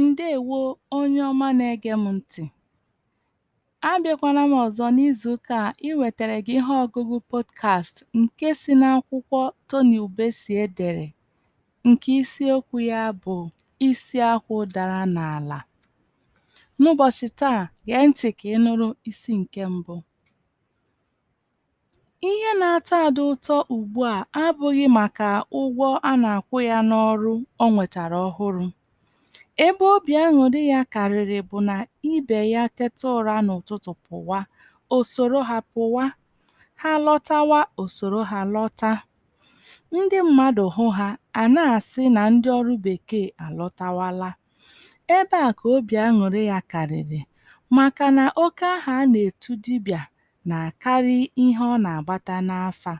Ǹdeèwo onye ọma na-ege m ntị̀. Abịakwana m ọzọ n'izuụka a iwetara gị ihe ọgụgụ podcast nke si n'akwụkwọ Tony Ubesie dere, nke isiokwu ya bụ Isi Akwụ Dara N'ala. N'ụbọchị taa, gee ntị ka ị nụrụ isi nke mbụ. Ihe na-atọ Ada ụtọ ugbu a abụghị maka ụgwọ a na-akwụ ya n'ọrụ o nwetara ọhụrụ. Ebe obi aṅụrị ya karịrị bụ na ibe ya teta ụra n'ụtụtụ pụwa, o soro ha pụwa. Ha lọtawa, o soro ha lọta. Ndị mmadụ hụ ha, a na-asị na ndị ọrụ bekee alọtawala. Ebe a ka obi aṅụrị ya karịrị maka na oke aha a na-etu dibịa na-akarị ihe ọ na-agbata n'afa.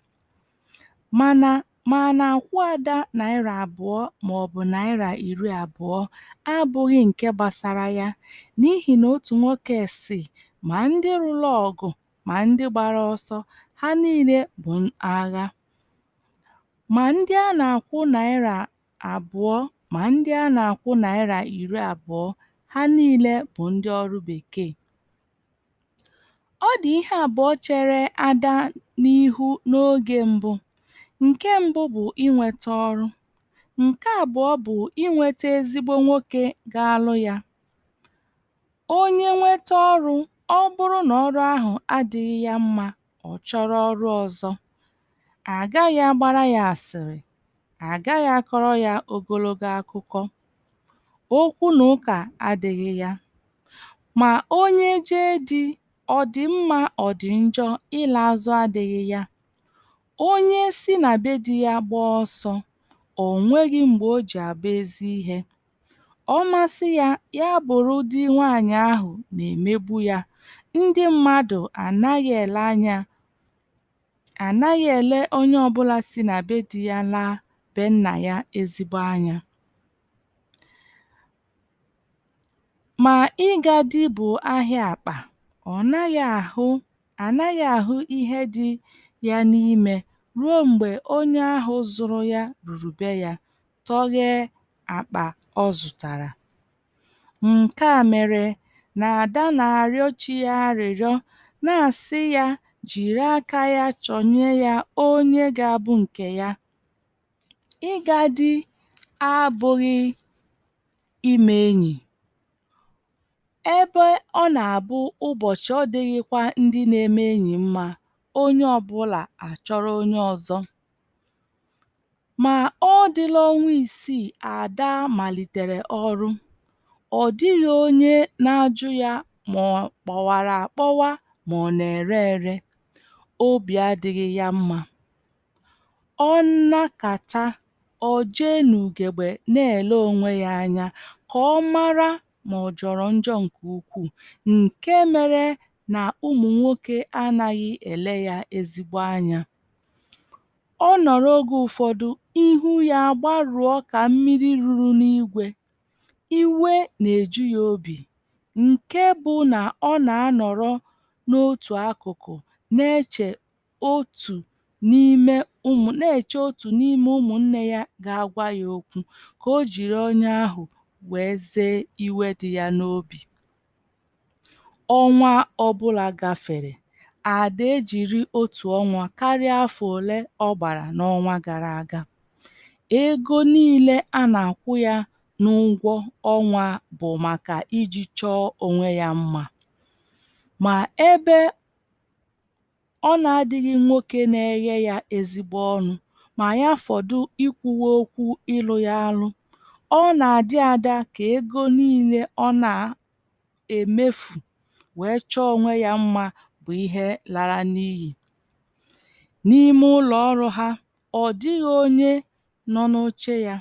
Mana ma a na-akwụ Ada naịra 2 maọbụ naịra 20 abụghị nke gbasara ya n'ihi na otu nwoke sị ma ndị lụrụ ọgụ ma ndị gbara ọsọ, ha niile bụ agha. Ma ndị a na-akwụ naịra 2 ma ndị a na-akwụ naịra 20, ha niile bụ ndị ọrụ bekee. Ọ dị ihe abụọ chere Ada n'ihu n'oge mbụ. Nke mbụ bụ inweta ọrụ. Nke abụọ bụ inweta ezigbo nwoke ga-alụ ya. Onye nweta ọrụ, ọ bụrụ na ọrụ ahụ adịghị ya mma, ọ chọrọ ọrụ ọzọ. A gaghị agbara ya asịrị. A gaghị akọrọ ya ogologo akụkọ. Okwu na ụka adịghị ya. Ma onye jee di, ọ dị mma ọ dị njọ, ịla azụ adịghị ya. Onye si na be di ya gbaa ọsọ, o nweghị mgbe o ji abụ ezi ihe. Ọ masị ya, ya bụrụ di nwaanyị ahụ na-emegbu ya. Ndị mmadụ anaghị ele anya anaghị ele onye ọbụla si na be di ya laa be nna ya ezigbo anya. Ma ịga di bụ ahịa akpa. Ọ naghị ahụ anaghị ahụ ihe dị ya n'ime ruo mgbe onye ahụ zụrụ ya ruru be ya, tọghee akpa ọ zụtara. Nke a mere na Ada na-arịọ chi ya arịrịọ na-asị ya jiri aka ya chọnye ya onye ga-abụ nke ya. Ịga di abụghị ime enyi. Ebe ọ na-abụ ụbọchị ọ dịghịkwa ndị na-eme enyi mma, onye ọbụla achọrọ onye ọzọ. Ma ọ dịla ọnwa 6 Ada malitere ọrụ. Ọ dịghị onye na-ajụ ya ma ọ kpọwara akpọwa ma ọ na-ere ere. Obi adịghị ya mma. Ọ nakata, o jee n'ugegbe na-ele onwe ya anya ka ọ mara ma ọ jọrọ njọ nke ukwuu nke mere na ụmụ nwoke anaghị ele ya ezigbo anya. Ọ nọrọ oge ụfọdụ, ihu ya agbarụọ ka mmiri ruru n'igwe. Iwe na-eju ya obi nke bụ na ọ na-anọrọ n'otu akụkụ na-eche otu n'ime ụmụ na-eche otu n'ime ụmụnne ya ga-agwa ya okwu ka o jiri onye ahụ wee zee iwe dị ya n'obi. Ọnwa ọbụla gafere, Ada ejiri otu ọnwa karịa afọ ole ọ gbara n'ọnwa gara aga. Ego niile a na-akwụ ya n'ụgwọ ọnwa bụ maka iji chọọ onwe ya mma. Ma ebe ọ na-adịghị nwoke na-eghe ya ezigbo ọnụ ma ya fọdụ ikwuwe okwu ịlụ ya alụ, ọ na-adị Ada ka ego niile ọ na-emefu wee chọọ onwe ya mma bụ ihe lara n'iyi. N'ime ụlọ ọrụ ha, ọ dịghị onye nọ n'oche ya.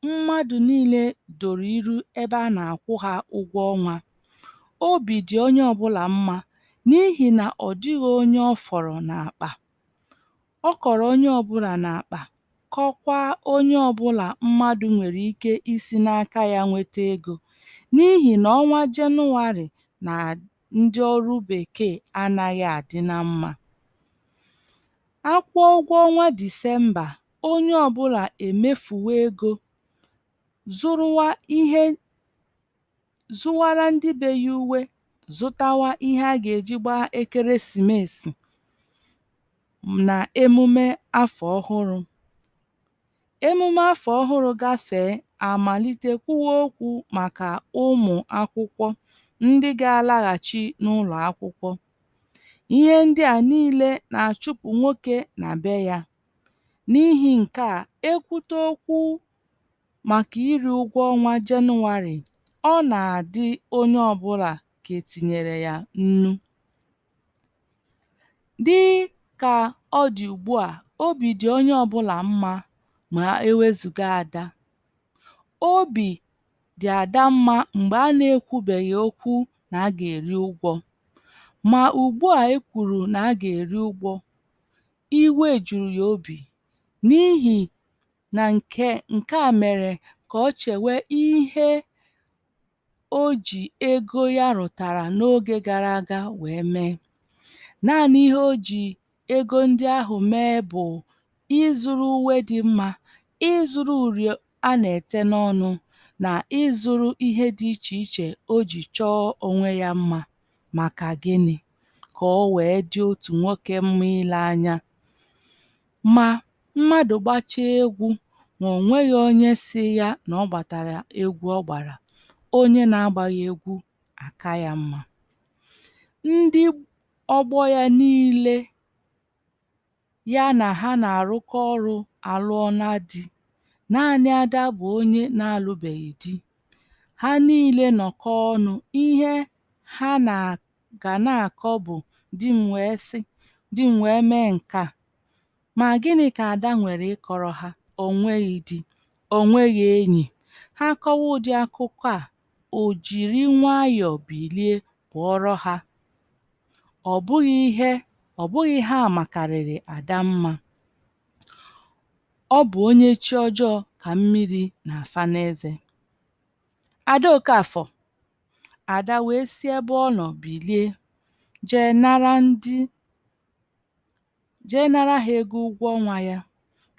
Mmadụ niile doro iru ebe a na-akwụ ha ụgwọ ọnwa. Obi dị onye ọbụla mma n'ihi na ọ dịghị onye ọ fọrọ n'akpa. Ọ kọrọ onye ọbụla n'akpa kọkwaa onye ọbụla mmadụ nwere ike isi n'aka ya nweta ego n'ihi na ọnwa Jenụwarị na ndị ọrụ bekee anaghị adị na mma. A kwụọ ụgwọ ọnwa Disemba, onye ọbụla emefuwe ego, zụrụwa ihe zụwara ndị be ya uwe, zụtawa ihe a ga-eji gbaa ekeresimesi na emume afọ ọhụrụ. Emume afọ ọhụrụ gafee, a malite kwuwe okwu maka ụmụ akwụkwọ ndị ga-alaghachi n'ụlọ akwụkwọ. Ihe ndị a niile na-achụpụ nwoke na be ya. N'ihi nke a, e kwute okwu maka iri ụgwọ ọnwa Jenụwarị, ọ na-adị onye ọbụla ka e tinyere ya nnu. Dị ka ọ dị ugbu a, obi dị onye ọbụla mma ma e wezuga Ada. Obi dị Ada mma mgbe a na-ekwubeghị okwu na a ga-eri ụgwọ. Ma ugbu a e kwuru na a ga-eri ụgwọ, iwe juru ya obi n'ihi na nke nke a mere ka o chewe ihe o ji ego ya rụtara n'oge gara aga wee mee. Naanị ihe o ji ego ndị ahụ mee bụ ịzụrụ uwe dị mma, ịzụrụ uri a na-ete n'ọnụ na ịzụrụ ihe dị iche iche o ji chọọ onwe ya mma. Maka gịnị? Ka o wee dị otu nwoke mma ile anya. Ma mmadụ gbachaa egwu ma o nweghị onye sị ya na ọ gbatara egwu ọ gbara, onye na-agbaghị egwu aka ya mma. Ndị ọgbọ ya niile ya na ha na-arụkọ ọrụ alụọna di. Naanị Ada bụ onye na-alụbeghị di. Ha niile nọkọọ ọnụ, ihe ha na ga na-akọ bụ di m wee sị, di m wee mee nke a. Ma gịnị ka Ada nwere ịkọrọ ha? O nweghị di, o nweghị enyi. Ha kọwa ụdị akụkọ a, o jiri nwayọọ bilie pụọrọ ha. Ọ bụghị ihe ọ bụghị ha makarịrị Ada mma. Ọ bụ onye chi ọjọọ ka mmiri na-afa n'eze. Ada Okafọ! Ada wee si ebe ọ nọ bilie jee nara ndị jee nara ha ego ụgwọ ọnwa ya,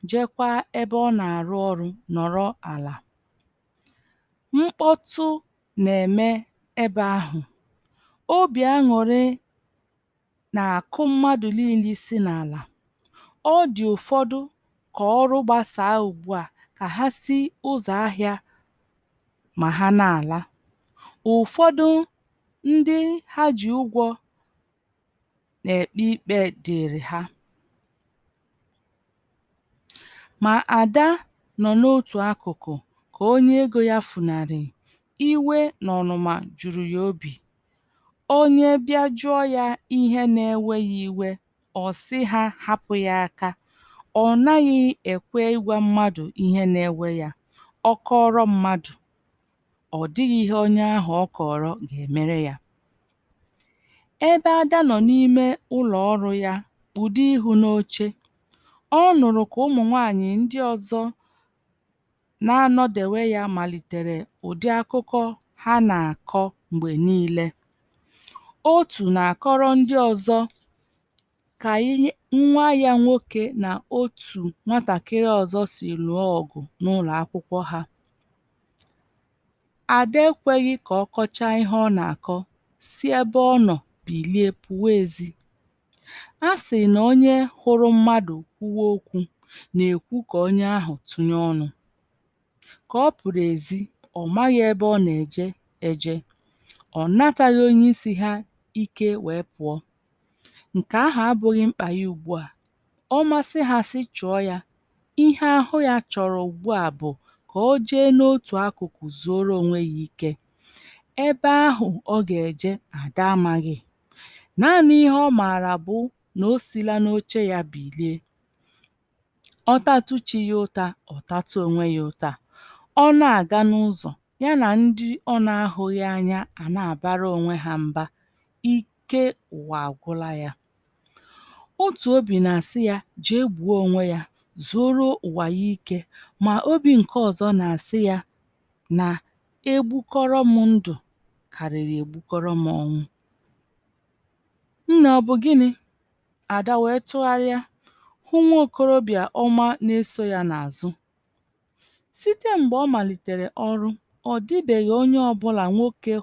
jekwaa ebe ọ na-arụ ọrụ nọrọ ala. Mkpọtụ na-eme ebe ahụ. Obi aṅụrị na-akụ mmadụ niile isi n'ala. Ọ dị ụfọdụ ka ọrụ gbasaa ugbu a ka ha si ụzọ ahịa ma ha na-ala. Ụfọdụ ndị ha ji ụgwọ na-ekpe ikpe dịịrị ha. Ma Ada nọ n'otu akụkụ ka onye ego ya funarị. Iwe na ọnụma juru ya obi. Onye bịa jụọ ya ihe na-ewe ya iwe, ọ sị ha hapụ ya aka. Ọ naghị ekwe ịgwa mmadụ ihe na-ewe ya. Ọ kọọrọ mmadụ, ọ dịghị ihe onye ahụ ọ kọọrọ ga-emere ya. Ebe Ada nọ n'ime ụlọ ọrụ ya kpudo ihu n'oche, ọ nụrụ ka ụmụ nwaanyị ndị ọzọ na-anọdewe ya malitere ụdị akụkọ ha na-akọ mgbe niile. Otu na-akọrọ ndị ọzọ ka nwa ya nwoke na otu nwatakịrị ọzọ si lụọ ọgụ n'ụlọ akwụkwọ ha. Ada ekweghị ka ọ kọchaa ihe ọ na-akọ, si ebe ọ nọ bilie pụwa ezi. A sị na onye hụrụ mmadụ kwuwe okwu na-ekwu ka onye ahụ tụnye ọnụ. Ka ọ pụrụ ezi, ọ maghị ebe ọ na-eje eje. Ọ nataghị onyeisi ha ike wee pụọ. Nke ahụ abụghị mkpa ya ugbu a. Ọ masị ha sị chụọ ya. Ihe ahụ ya chọrọ ugbu a bụ ka o jee n'otu akụkụ zuoro onwe ya ike. Ebe ahụ ọ ga-eje, Ada amaghị. Naanị ihe ọ maara bụ na o sila n'oche ya bilie. Ọ tatụ chi ya ụta, ọ tatụ onwe ya ụta. Ọ na-aga n'ụzọ, ya na ndị ọ na-ahụghị anya a na-abara onwe ha mba. Ike ụwa agwụla ya. Otu obi na-asị ya jee gbuo onwe ya, zuoro ụwa ya ike, ma obi nke ọzọ na-asị ya na egbukọrọ m ndụ karịrị egbukọrọ m ọnwụ. Nne ọ bụ gịnị? Ada wee tụgharịa hụ nwa okorobịa ọma na-eso ya n'azụ. Site mgbe ọ malitere ọrụ, Ọ dịbeghị onye ọbụla nwoke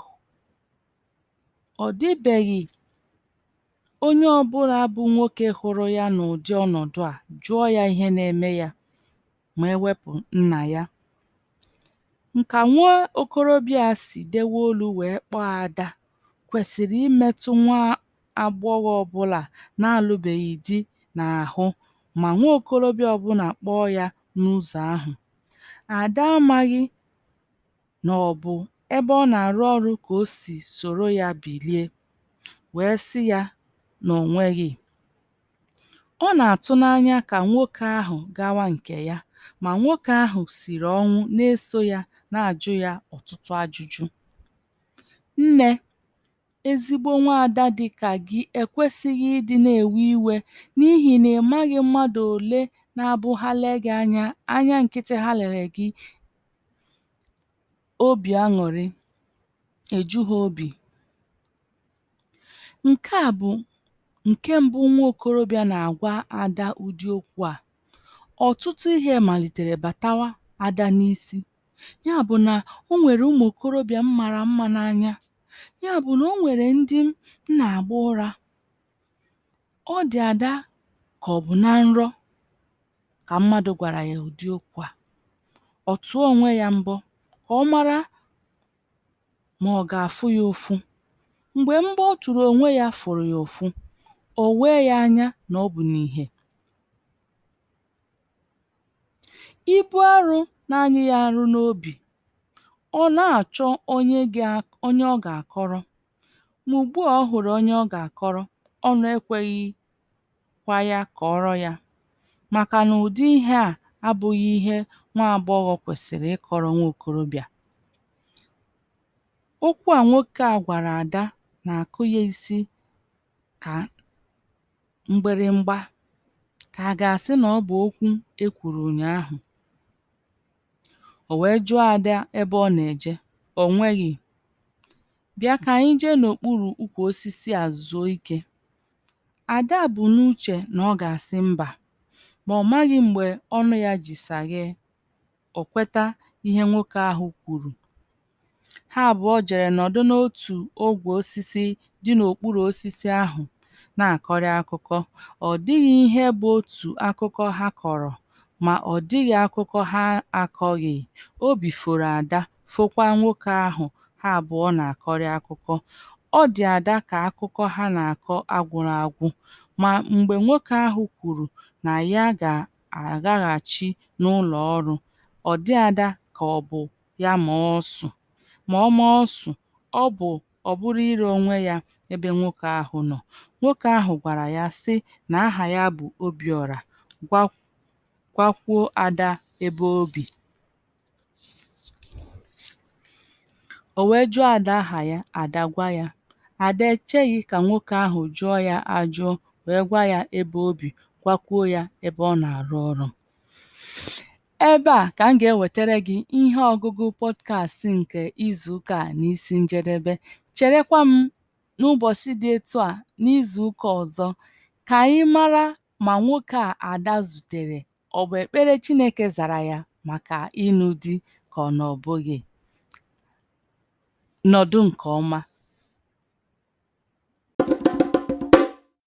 ọ dịbeghị onye ọbụla bụ nwoke hụrụ ya n'ụdị ọnọdụ a jụọ ya ihe na-eme ya, ma e wepụ nna ya. Nka nwa okorobịa a si dewe olu wee kpọọ Ada kwesịrị imetụ nwa agbọghọ ọbụla na-alụbeghị di n'ahụ ma nwa okorobịa ọbụla kpọọ ya n'ụzọ ahụ. Ada amaghị na ọ bụ ebe ọ na-arụ ọrụ ka o si soro ya bilie, wee sị ya na o nweghị. Ọ na-atụ n'anya ka nwoke ahụ gawa nke ya, ma nwoke ahụ siri ọnwụ na-eso ya na-ajụ ya ọtụtụ ajụjụ. Nne, ezigbo nwaada dịka gị ekwesịghị ịdị na-ewe iwe n'ihi na ị maghị mmadụ ole na-abụ ha lee gị anya, anya nkịtị ha lere gị, obi aṅụrị eju ha obi. Nke a bụ nke mbụ nwa okorobịa na-agwa Ada ụdị okwu a. Ọtụtụ ihe malitere batawa Ada n'isi. Ya bụ na o nwere ụmụ okorobịa m mara mma n'anya. Ya bụ na o nwere ndị m na-agba ụra. Ọ dị Ada ka ọ bụ na nrọ ka mmadụ gwara ya ụdị okwu a. Ọ tụọ onwe ya mbọ ka ọ mara ma ọ ga-afụ ya ụfụ. Mgbe mbọ ọ tụrụ onwe ya fụrụ ya ụfụ, o wee ya anya na ọ bụ n'ihe. Ibu arụ na-anyị ya arụ n'obi, ọ na-achọ onye ga onye ọ ga-akọrọ. Ma ugbu a ọ hụrụ onye ọ ga-akọrọ, ọnụ ekweghịkwa ya kọọrọ ya, maka na ụdị ihe a abụghị ihe nwa agbọghọ kwesịrị ịkọrọ nwa okorobịa. Okwu a nwoke a gwara Ada na-akụ ya isi ka mgbịrịmgba, ka a ga-asị na ọ bụ okwu e kwuru ụnyaahụ. O wee jụọ Ada ebe ọ na-eje. O nweghị. Bịa ka anyị jee n'okpuru ukwu osisi a zuo ike. Ada bu n'uche na ọ ga-asị mba, ma ọ maghị mgbe ọnụ ya ji saghee, o kweta ihe nwoke ahụ kwuru. Ha abụọ jere nọdụ n'otu ogwe osisi dị n'okpuru osisi ahụ na-akọrị akụkọ. Ọ dịghị ihe bụ otu akụkọ ha kọrọ, ma ọ dịghị akụkọ ha akọghị. Obi foro Ada, fokwa nwoke ahụ ha abụọ na-akọrị akụkọ. Ọ dị Ada ka akụkọ ha na-akọ agwụrụ agwụ, ma mgbe nwoke ahụ kwuru na ya ga-agaghachi n'ụlọ ọrụ, ọ dị Ada ka ọ bụ ya maa ọsụ. Ma ọ maa ọsụ, ọ bụ ọ bụrụ ire onwe ya ebe nwoke ahụ nọ. Nwoke ahụ gwara ya sị na aha ya bụ Obiọra, gwa gwakwuo Ada ebe o bi. O wee jụọ Ada aha ya, Ada gwa ya. Ada echeghị ka nwoke ahụ jụọ ya ajụọ wee gwa ya ebe o bi, gwakwuo ya ebe ọ na-arụ ọrụ. Ebe a ka m ga-ewetara gị ihe ọgụgụ pọdkast nke izuụka a n'isi njedebe. Cherekwa m n'ụbọchị dị etu a n'izuụka ọzọ ka anyị mara ma nwoke a Ada zutere ọ bụ ekpere Chineke zara ya maka ịnụ di ka ọ na ọ bụghị. Nọdụ nke ọma.